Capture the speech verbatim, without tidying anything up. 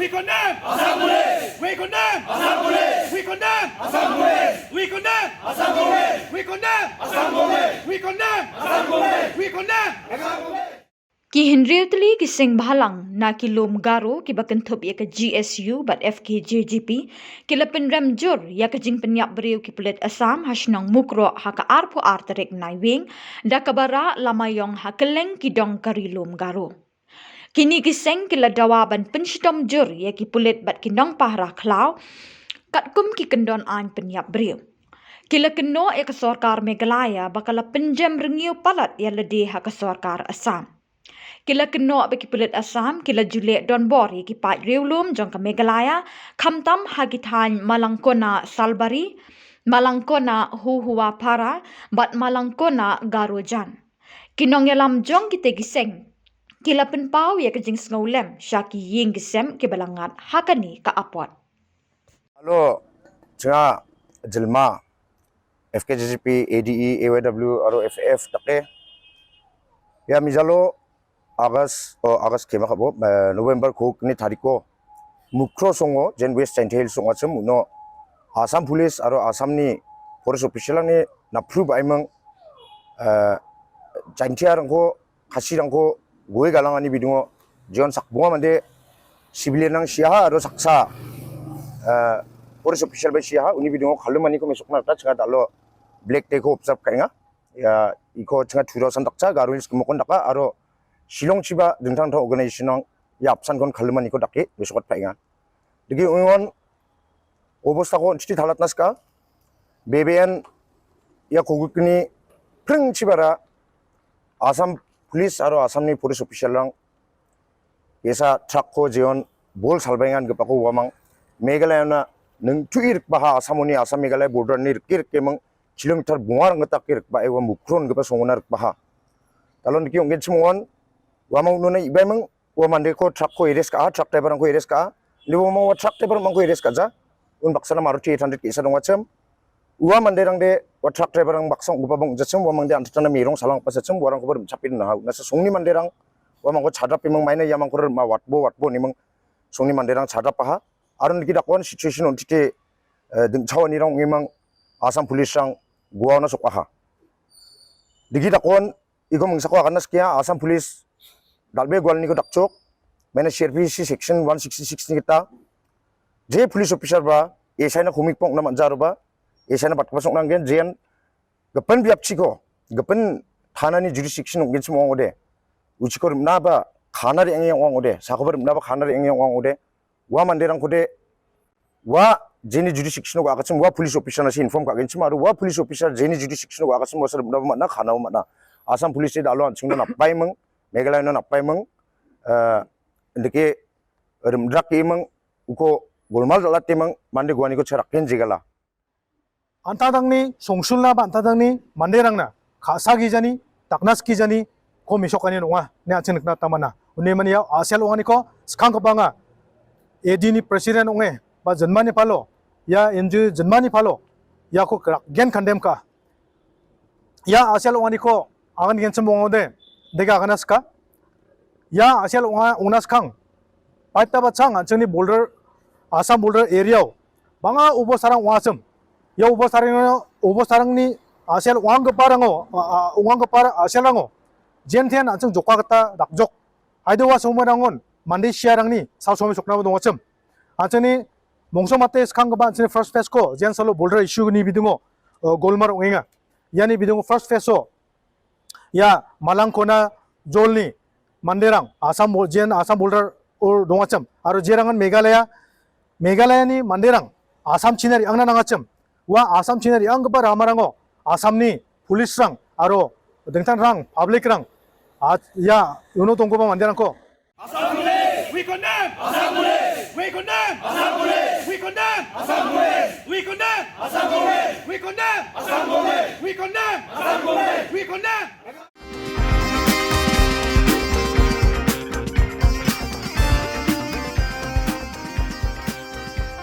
We condemn! Assam Police! We condemn! Assam Police! We condemn! Assam Police! We condemn! We condemn! Assam Police! We condemn! Assam Police! We condemn! Assam Police! We condemn! Assam Police! Ki hynriew tylli ki seng bhalang na ki lum Garo kiba kynthup ïa ka G S U bad F K J G P ki la pynrem jur ïa ka jingpynïap briew ki pulit Assam ha shnong Mukroh ha ka arphew ar tarik Naiwieng da kaba rah lama ïong ha kylleng ki dong ka ri lum Garo. Kine ki seng ki la dawa ban pynshitom jur ïa ki pulit bad ki nongpahara khlaw katkum ki kyndon aiñ pynïap briew. Ki la kynnoh ïa ka sorkar Meghalaya ba ka la pynjem rngiew palat ïa lade ha ka sorkar Assam. Ki la kynnoh ba ki pulit Assam ki la ju leh donbor ïa ki paid riewlum jong ka Meghalaya, khamtam ha ki thaiñ Malangkona Salbari, Malangkona Huhuapara bad Malangkona Garojan. Ki nongïalam jong kite ki seng ki la pynpaw ïa ka jingsngewlem sha ki ïing ki sem kiba la ngat ha kane ka apot. Hello, chunga jilma F K J G P, A D E, A Y W aro F F dake. Ia mijalo August, oh, August kema kabo, eh, November kogni tariko Mukroh songo, jen West Jaintia Hills ong·achim uno Assam Police aro Assamni forest official-rangni napru ba·iming, eh, Jaintiarangko, Khasirangko gue galangani bidingo jeon sakbonga mande civilian-rang siaha aro saksa, eh, forest official bai siaha, uni bidingo kalimaniko mesokna gita chinga dalo Black Day-ko observe ka·enga. Ia, iko chinga two thousand dakcha, Garo Hills gimokon daka, aro Shillong chiba dingtang dingtang organization-rang ia apsankon kalimaniko dake mesokot pa·enga. Digi uion obostako on·titi talatna sika. B B N ia kogikni pring chibara Assam Police aro Assamni police official-rang ge·sa truck-ko jeon bol salbaengangipako uamang Meghalaya-ona ningtui rikbaha Assamoni Assam Meghalaya border-ni rike rikeming kilometer bongarang gita dake rikbae ua Mukroh ingipa songona rikbaha. Talon dike ong·genchim ong·wan uamang unona ibaiming ua mandeko truck-ko arrest ka·a, truck driver-rangko arrest ka·a. Inde uamang ua truck driver-rangko arrest ka·ja. Unbaksana Maruti eight hundred ge·sa dongachim. Ua manderangde ua truck driver-rang baksa ong·gipaba ong·jachim, uamangde an·tangtangna mirong salanggipa sachim, uarangkoba rim·chape donaha. Unasa songni manderang uamangko chadrapeming maina iamangko rim·a watbo, watbo ineming songni manderang chadrapaha. Aro niki dakon situation on·tite, eh, dingchawanirang ong·emang Assam Police-rang Goa-ona sok·aha. Digi dakon Ikom ingsako aganna skia, Assam Police dal·bee gualniko dakchok, maina C R P C section one sixty-six ni gita, je police officer ba S I na komik pong·na man·ja aroba, S I na batgipa song·nanggen, jean gipin biapchiko, gipin thanani jurisdiction ong·genchim ong·ode, uchiko rim·naba kana re·ange ong·ode, sakoba rim·naba kana re·ange ong·ode, ua manderangkode ua jeni jurisdiction-o ga·akachim ua police officer-nase inform ka·genchim aro ua police officer jeni jurisdiction-o ga·akachim uasa rim·naba man·a, kanaba man·a. Assam Police-e dalo an·chingna napbaiming, Meghalaya-no napbaiming, eh, indike rim·drakeming, uko golmal dal·ateming, mande guaniko charakgen jegala. An·tangtangni songsulna ba an·tangtangni manderangna ka·sagijani, daknaskijaniko mesokani ong·a ine an·ching nikna gita man·a. Uni mani ia A S L ong·aniko skanggipa anga A D ni president ong·e ba jinmani palo, ia N G O jinmani palo iako rakgen kandem ka·a. Ia A S L ong·aniko agan genchim ong·ode, dega agana ska. Ia A S L ong·a, ong·na skang. Paita bachang an·chingni border, Assam border area-o bang·a obostarang ong·achim. Ia obostarang, obostarangni A S L ong·anggiparango, a, a, ong·anggipa A S L-rango jentian an·ching jokka gita dakjok. Haide ua somoirangon mande siarangni sal somoi soknaba dongachim. An·chingni mongso mate skanggipa an·chingni first phase-ko jen salo border issue-ni bidingo, o, golmar ong·enga. Iani bidingo first phase-o ia Malangkona jolni manderang Assam bo-, jen Assam border-o dongachim. Aro jerangan Meghalaya, Meghalayani manderang Assamchina re·angna nangachim. Ua Assamchina re·anggipa ramarango Assamni police-rang aro dingtang rang public-rang a-, ia uno donggipa manderangko Assam Police! We condemn! Assam Police! We condemn! Assam Police! We condemn! Assam Police! We condemn! Assam Police! We condemn! Assam Police! We condemn! Assam Police! We condemn!